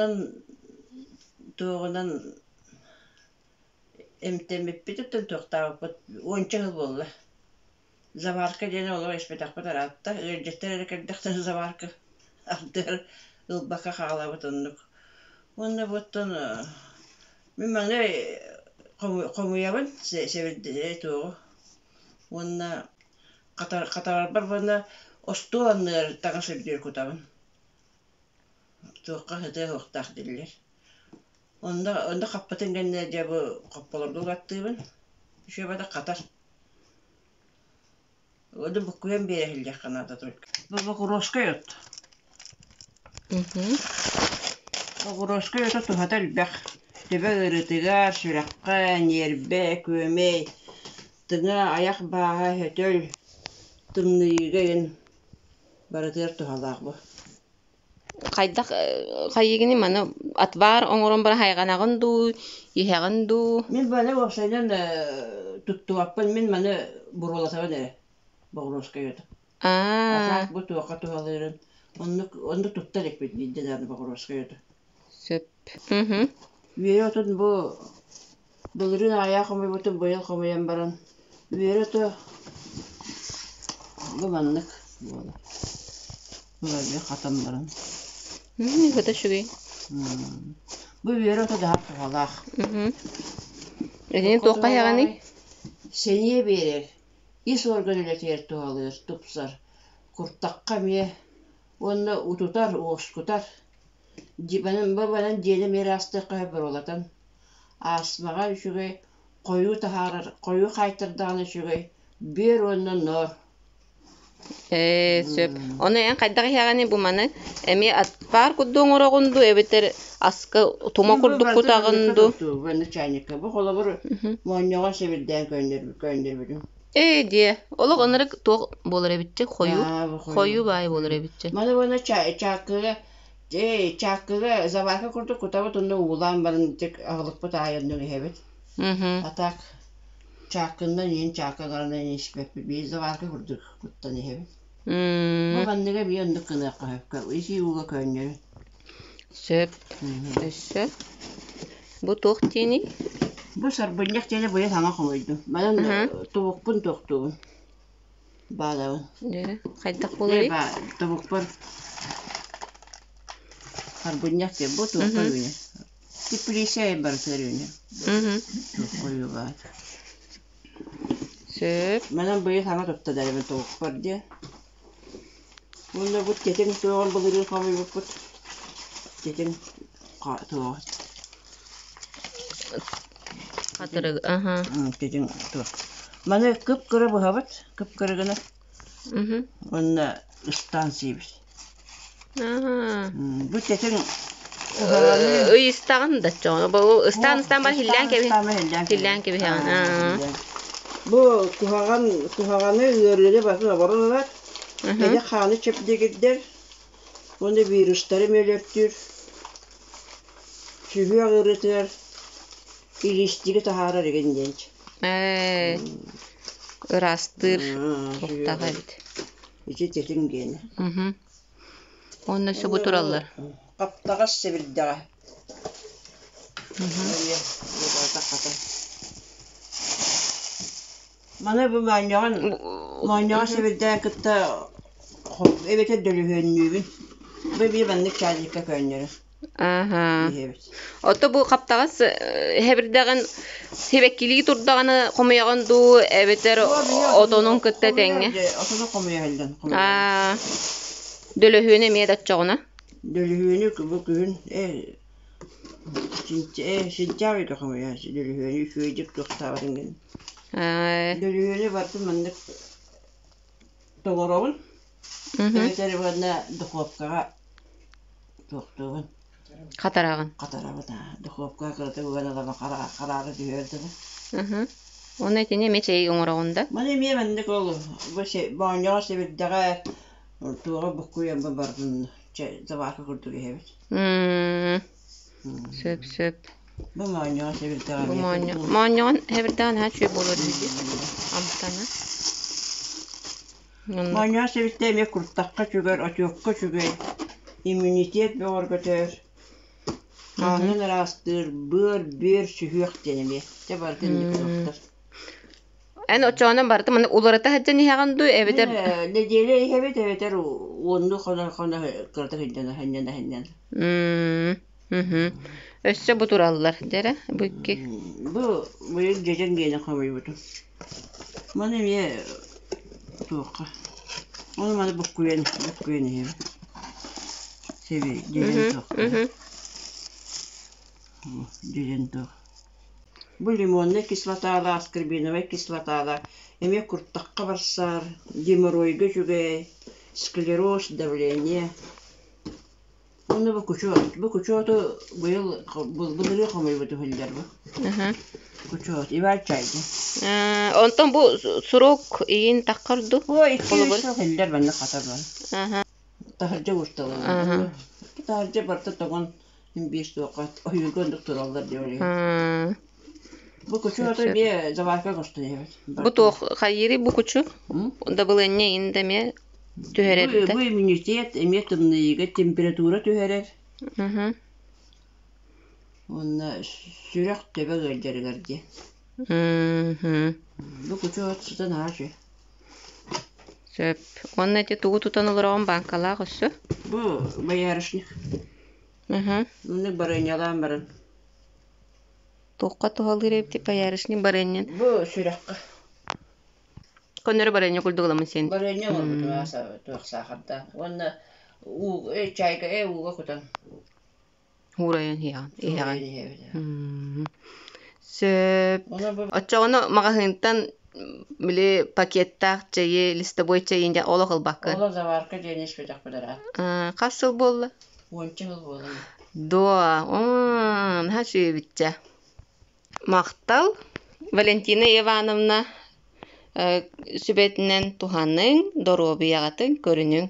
Онон туоҕунан эмтэммиппититтэн туохтаабыппыт уонча сыл буолла. Заварка диэни олох испэтэхпит ыраатта. Ыалдьыттар эрэ кэлдэхтэринэ заварка ардыгар ылбакка хаалабыт оннук. Уонна буоттан мин маҥнай хомуйабын сэбирдэҕи туоҕу уонна хатарарбар уонна остуол анныгар таҥас үрдүгэр кутабын. Туохха сытыа суохтаах дииллэр. Онно онно хаппытын кэннэ дьэ бу хопполорго угаттыыбын. Үчүгэй хатар. Ону буккуйан биэрэ иһиллиэххэ наада только. Бу Боҕуруоскай от. Боҕуруоскай ото туһата элбэх. Төбө ыарыытыгар, сүрэххэ, ньиэрбэ, күөмэй, тыҥа, айах бааһа, сөтөл, тымныйыыга игин барытыгар туһалаах бу. Хайдах хайыгыный маны отвар оҥорон баран хайҕанаҕын дуу, иһэҕин дуу? Мин маны уопсайынан туттубаппын, мин маны буруолатабын эрэ, боҕуруоскай оту. Аа А так бу туохха туһалыырын оннук оннук тутта иликпит биирдэ даҕаны боҕуруоскай оту. Сөп. Мгм. Үөрэ отун бу былырыын аҕыйах хомуйбутум, быйыл хомуйан баран үөрэ ото бу маннык буолар. Былыргы хатан баран. Это үчүгэй. Бу үөрэ ото даһар туһалаах. Мгм. Итини Туохха туохха иһэҕиний? туһалааҕый? Сэниэ биэрэр, ис орган үлэтигэр туһалыыр, тупсар. Куртахха эмиэ уонна утутар, уоскутар. Бу манан дьиэни эмиэ ыраастыахха сөп боруолатан. Астмаҕа үчүгэй, хойуу таһаарар, хойуу хаайтардаҕына үчүгэй, бүөр уонна ноор. Ээ, сөп. Ону эн хайдах иһэҕиний бу маны? Эмиэ отвар курдук оҥороҕун дуу эбэтэр аска тума Мин бу курдук барытын кутаҕын манныкка дуу? туттуубун чайникка. Бу холобур Мгм. моонньоҕон сэбирдээн көөннөрбүтүм. Ээ диэ, олох ынырык туох буолар эбитчи хойуу, Аа, бу хойуу, хойуу баай буолар хойуу. эбитчи. Маны уонна чааккыга чааккыга заварка курдук кутабыт уонна уулаан баран аһылыкпыт аайы оннук иһэбит. Мгм. А так чааккыннан иһин чааккаларынан испэппит, биир заварка курдук куттан иһэбит. Бу М, манныга эмиэ оннук гыныахха сөп, итии ууга көөнньөрүн. Сөп. Өссө бу туох диэний? Бу сарбынньах диэни быйыл саҥа хомуйдум. Манан Аһа. тобукпун туохтуубун, баалабын. Дьэ, хайдах Дьэ, буоларый? тобукпар сарбынньах диэн бу туохха Мгм. үүнэр? Теплица барытыгар үүнэр. Мгм. Туохха ойуулаат. Сөп. Манан быйыл саҥа тутта дарыбын тобукпар диэн. Уонна бу тэтиҥ туоҕун былырыын хомуйбуппут. Тэтиҥ туоҕа. Хатырык, аха. Тэтиҥ туох. Маны кып-кыра быһабыт, кып-кыра гына. Уонна ыстаан сиибит. Аа. Бу тэтиҥ куһаҕаны Ыйыстаҕын да чоҕо. Бу ыстаан Суох, ыстаан бар ыстаан хиллээн кэбиһ ыстаама иһиллээн хиллээн кэбиһэр. кэбиһэҕин. Аа, Аа. иһиллээн. Бу куһаҕан куһаҕаны ыарыыны батын оборон ылар, Мгм. эдэр хааны чэбдигирдэр уонна вирустары мөлтүүр, сүһүөх ыарыытыгар илиистиги таһаарар игин диэн. Ээ, ыраастыыр Сүһүөх туохтаах эбит. ити тэтиҥ диэнэ. Мгм. Уонна субу Уонна бу тураллар. хаптаҕас сэбирдэҕэ. Маны бу моонньоҕон моонньоҕон сэбирдэҕин кытта эбэтэр дөлүһүөннүүбүн. Бу эмиэ маннык чаанньыкка көөнньөрүм. Аһа. Иһэбит. Ото бу хаптаҕас хэбирдэҕин сибэккилии турдаҕына хомуйаҕын дуу эбэтэр отонун кытта тэҥҥэ. Отону хомуйа сылдьан хомуйабын. Аа, дөлөһүөн эмиэ да оччоҕуна. Дөлүһүөнү бу күһүн сентябрьга хомуйа дөлүһүөнү үчүгэйдик туохтаабатын гин. Аа, Дөлүһүөнү барытын маннык тоҥоробун. Эбэтэр уонна духуопкаҕа туохтуубун. Хатараҕын. Хатарабын духуопкаҕа кыратык уган ылабын хараара түһүөр дылы. Уонна итини эмиэ чэй оҥороҕун да? Маны эмиэ маннык ол бу моонньоҕо сэбирдэҕэ туоҕа буккуйан бардын табака курдук иһэбит. Сөп сөп. Бу моонньоҕон сэбирдэҕэ Бу моонньоҕон сэбирдэҕэ наһаа үчүгэй буолуо дии амтана. Моонньоҕон сэбирдэҕэ эмиэ куртахха үчүгэй, отекка үчүгэй, иммунитет бөҕөргөтөр. Хаанын ыраастыыр, быар, бүөр, сүһүөх диэн эмиэ. Дьэ барыта инник туохтар. Эн оччоҕунан барыта маннык уларыта сылдьан иһэҕин дуу Мин эбэтэр нэдиэлэ иһэбит эбэтэр уоннуу хоно-хоно кыратык сылдьан сынньана-сынньана. М, мгм. Өссө бу тураллар дьэрэ бу икки. Бу быйыл дьэдьэн гиэнэ хомуйбутум. Маны эмиэ туохха ону маны буккуйан буккуйан иһэбин. Сэби дьэдьэн Мгм, туохха мгм. дьэдьэн туох. Бу лимоннай кислоталаах, аскорбиновай кислоталаах эмиэ куртахха барсар, геморройга үчүгэй, склероз, давление. Уонна бу кучу, бу кучуоту быйыл былырыын хомуйбут үһүллэр бу. Аха. Кучуот, Иван чайга. Онтон бу сурук иин таххар ду? Ой, икки үс Холобур. сыл иһиллэр манна хата бар. Аха. Таһырдьа уурталанар. Аха. Таһырдьа барыта тоҥон мин биир суохха ойуурга оннук тураллар диэ ол иһин. Аа, Бу сөп кучуоту сөп. эмиэ заварка көстөн иһэбит. Бу Барыта. туох хайыырый бу кучу? М? Дабылыанньа иин да эмиэ Бу, түһэрэр да? бу иммунитет эмиэ тымныйыыга температура түһэрэр. Мгм. Уонна сүрэх төбө ыалдьарыгар диэн. Мгм. Бу кучу от сытан аһаа үчүгэй. Сөп. Уонна ити тугу тутан олороҕун бааҥкалаах өссө? Бу боярышник. Мгм. Маннык барыанньалаан баран. Туохха туһалыыр эбит боярышник барыанньан? Бу сүрэххэ. Көннөрү барыанньа курдук ыламын сиэн. Барыанньа оҥорбутум туох саахардаан. Уонна уу чайка ууга кутан. Уурайан иһэҕин. Суурайан иһэбит. Сөп. Ону бу Оччоҕуна маҕаһыынтан били пакеттаах чэйи, листовой чэйин дьэ олох ылбаккын. Олох заварка диэн испэтэхпит ыраат. Хас сыл буолла? Уонча сыл буолан. Дуо, наһаа үчүгэйбитчэ. Махтал, Валентина Ивановна сүбэтинэн туһаныҥ, доруобуйаҕытын көрүнүҥ.